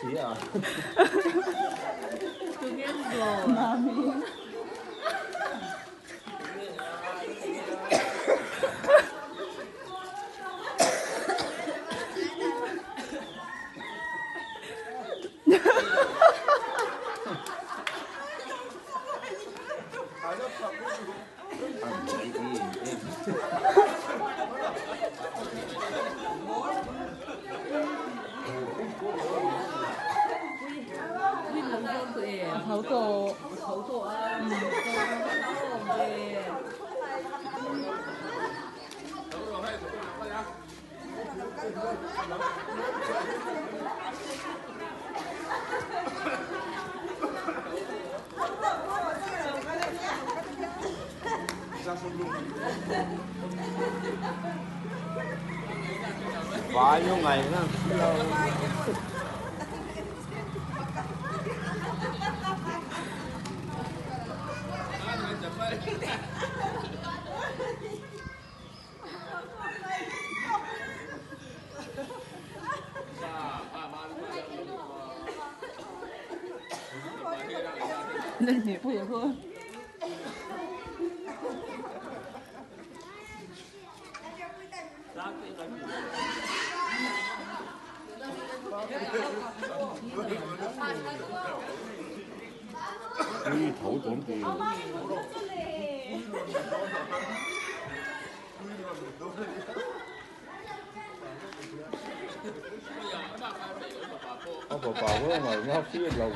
si a. Mami. 好多，好多啊！ Bao nhiêu ngày nữa? 那你不也喝？ Ui, thấu tốn tiền. Ông bà bà có mà nó phía lòng.